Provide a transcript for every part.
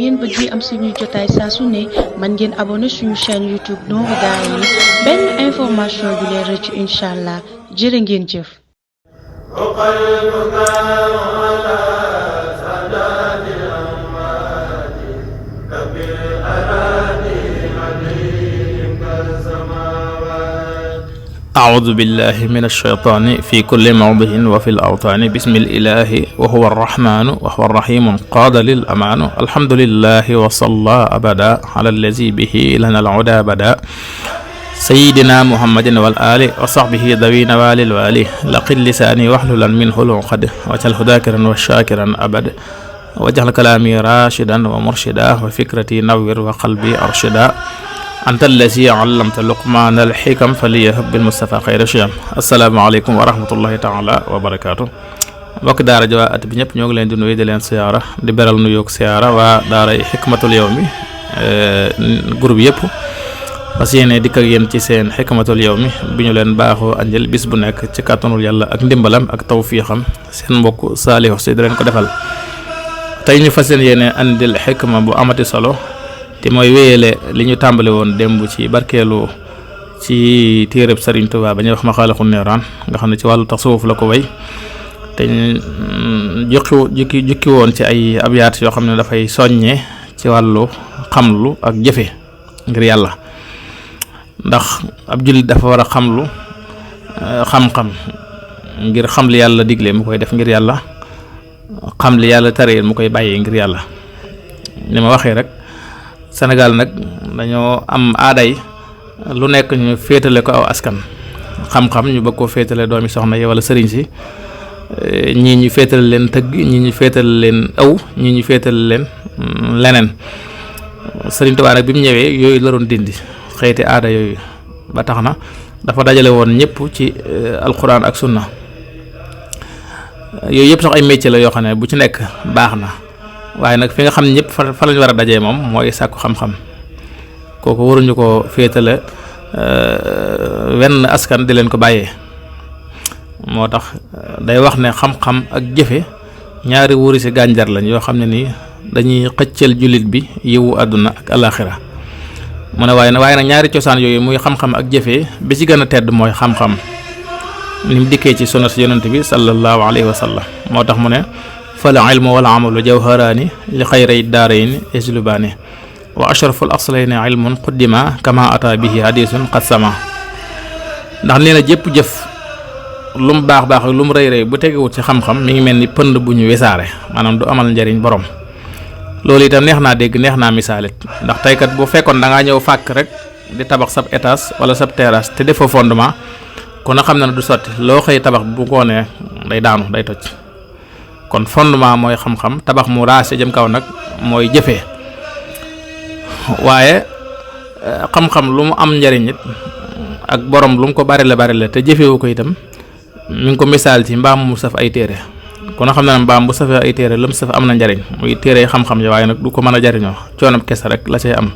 ngeen bëgg am suñu jotaay saa su ne man ngeen abonné suñu chaîne YouTube Nourou Darayni benn information du leen rëcc inshallah jërë ngeen jëf. أعوذ بالله من الشيطان في كل موضع وفي الأوطان بسم الإله وهو الرحمن وهو الرحيم قاد للأمان الحمد لله وصلى أبدا على الذي به لنا العدى بدا سيدنا محمد والآل وصحبه ذوي نوال الوالي لقل لساني واحللا منه العقد واجعله ذاكرا وشاكرا أبد واجعل كلامي راشدا ومرشدا وفكرتي نور وقلبي أرشدا أنت الذي علمت لقمان الحكم فليهب بالمصطفى خير الشيم السلام عليكم ورحمة الله تعالى وبركاته mbokk daara ji waa at bi ñëpp ñoo ngi leen di nuyu di leen siyaara di beral nuyoog siyaara waa daara Hikmatul Yawmi groupe yëpp parce que yéene dikk ak yéen ci seen Hikmatul Yawmi bi ñu leen baaxoo andil bis bu nekk ci kàttanul yàlla ak ndimbalam ak tawfiixam seen mbokk Saliou Sy di leen ko defal tey ñu fas yéene andil xikma bu amati solo te mooy wéyale li ñu tàmbali woon démb ci barkeelu ci téereb Sëriñ Tuubaa ba ñuy wax Maxaaliqu Niraan nga xam ne ci wàllu tasawuf la ko way te jukki woon ci ay abyaat yoo xam ne dafay soññee ci wàllu xamlu ak jëfe ngir yàlla ndax ab jullit dafa war a xamlu xam-xam ngir xam li yàlla digle mu koy def ngir yàlla xam li yàlla tere mu koy bàyyee ngir yàlla ni ma waxee rek Sénégal nag dañoo am aaday lu nekk ñu féetale ko aw askan xam-xam ñu bëgg koo féetale doomi soxna yi wala sëriñ si ñii ñu féetale leen tëgg ñii ñu féetale leen aw ñii ñu féetale leen leneen Sëriñ Tuubaa nag bi mu ñëwee yooyu la doon dindi xeeti aada yooyu ba tax na dafa dajale woon ñëpp ci alxuraan ak sunna yooyu yëpp sax ay métier la yoo xam ne bu ci nekk baax na waaye nag fi nga xam ne ñëpp fa lañu war a dajee moom mooy sàkku xam-xam kooku waruñu ko féetale wenn askan di leen ko bàyyee moo tax day wax ne xam-xam ak jëfe ñaari wuri si gànjar lañ yoo xam ne nii dañuy xëccal jullit bi yiwu àdduna ak alaaxira mu ne waaye nag ñaari cosaan yooyu muy xam-xam ak jëfe bi ci gën a tedd mooy xam-xam ni mu dikkee ci sunnat yonent bi sallallahu alayhi wa sallam moo tax mu ne fal ilmu wal amalu jawharaani li xayri daarayni yajlubaani wa ashraful aslayni ilmun quddima kama ata bihi hadisun qad sama ndax nee na jëpp jëf lu mu baax ak lu mu rëy bu tegewut ci xam-xam mi ngi mel ni pënd bu ñu wesaare maanaam du amal njariñ borom loolu itam neex naa dégg neex naa misaalit ndax teykat bu fekkoon da ngaa ñëw fàkk rek di tabax sab étage wala sab terrasse te defoo fondement kon a xam na ne du sotti loo xëy tabax bu ngoonee day daanu day toj kon fondement mooy xam-xam tabax mu raase jëm kaw nag mooy jëfee waaye xam-xam lu mu am njariñ it ak borom lu mu ko bari la te jëfewu ko itam mi ngi ko misaal ci mbaam mu saf ay téere kon a xam na ne mbaam bu safee ay téere lam saf am na njariñ muy téere xam-xam yi waaye nag du ko mën a jariñoo coonam kese rek la cay am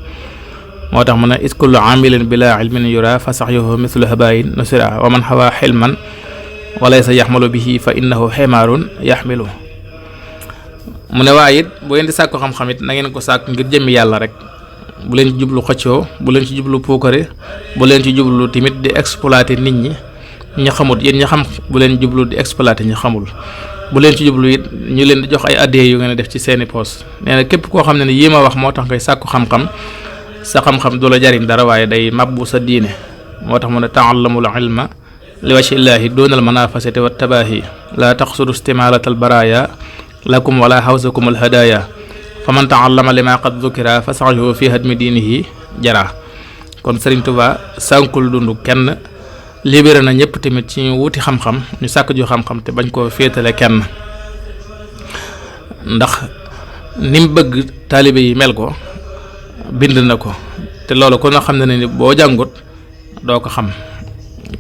moo tax mu ne is kullu amilin bila ilmin yura fa saxyuhu mithlu habayin nusira wa man xawa xilman walaysa yaxmalu bihi fa innahu ximaarun yaxmilu mu ne waaye it bu ngeen di sàkku xam-xam it na ngeen ko sàkk ngir jëmmi yàlla rek bu leen ci jublu xëccoo bu leen ci jublu puukare bu leen ci jublu tamit di exploiter nit ñi xamul yéen ñi xam bu leen jublu di exploiter ñi xamul bu leen ci jublu it ñu leen di jox ay addee yu ngeen a def ci seeni poos nee na képp koo xam ne yii ma wax moo tax ngay sàkku xam-xam sa xam-xam du la jariñ dara waaye day mabbu sa diine moo tax mu ne taallamul ilma li wajhi llaahi doonal manafasati wa tabaahi la taqsudu istimalatal baraya lakum wala hawsakum al hadaya fa man taallama lima qad dhukira fa sa'yuhu fi hadmi diinihi jara kon Sëriñ Tuubaa sànkul dundu kenn libéré na ñëpp tamit ci ñu wuti xam-xam ñu sàkk ju xam-xam te bañ koo féetale kenn ndax ni mu bëgg taalibe yi mel ko bind na ko te loolu kon na xam ne ni boo jàngut doo ko xam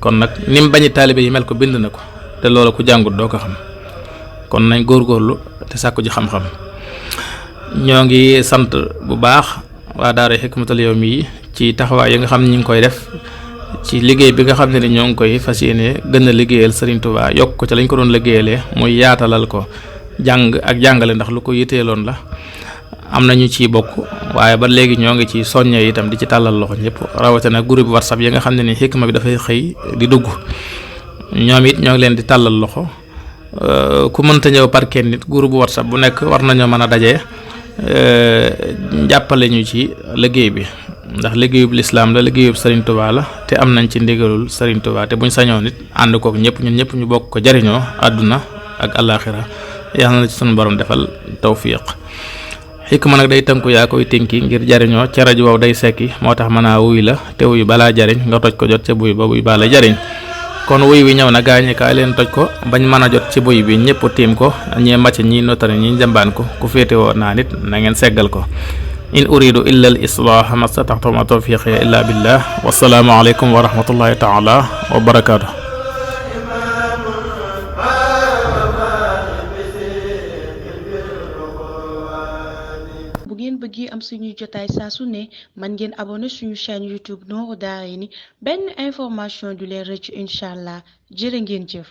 kon nag ni mu bañi taalibe yi mel ko bind na ko te loolu ku jàngut doo ko xam kon nañ góorgóorlu te sàkku ji xam-xam ñoo ngi sant bu baax waa daara Hikmatul Yawmi yi ci taxawaay yi nga xam ne ñu ngi koy def ci liggéey bi nga xam ne ni ñoo ngi koy fas yéene gën a liggéeyal Sëriñ Tuubaa yokk ko ci lañ ko doon liggéeyalee muy yaatalal ko jàng ak jàngale ndax lu ko yiteeloon la am na ñu ciy bokk waaye ba léegi ñoo ngi ci soññee itam di ci tàllal loxo ñëpp rawatina groupe WhatsApp yi nga xam ne ni Hikma bi dafay xëy di dugg ñoom it ñoo ngi leen di tàllal loxo ku mënta ñëw par kenn nit groupe WhatsApp bu nekk war nañoo mën a daje jàppale ñu ci liggéey bi ndax liggéeyub lislaam la liggéeyub Serigne Touba la te am nañ ci ndigalul Serigne Touba te buñ sañoon nit ànd kook ñëpp ñun ñëpp ñu bokk ko jariñoo àdduna ak àllaaxira yàlla na ci sunu borom defal tawfiq Hikma nag day tënku yaa koy tënki ngir jariñoo ca rajo wow day sekki moo tax mën a wuy la te wuy balaa jariñ nga toj ko jot ca buy ba buy baa la jariñ kon wuy wi ñëw na gaañi kaay leen toj ko bañ mën a jot ci buy bi ñëpp tiim ko ñee màcc ñi notari ñi njambaan ko ku féete woo naa nit na ngeen seggal ko in uridu illa al islaha ma stataxtu ma tawfiqi illa billah wassalaamu aleykum wa rahmatullahi taala wa barakaatu. bu ngeen bëggee am suñuy jotaay saa su ne man ngeen abonné suñu chaîne YouTube Nourou Darayni benn information du leen rëcc incha allah jërë ngeen jëf.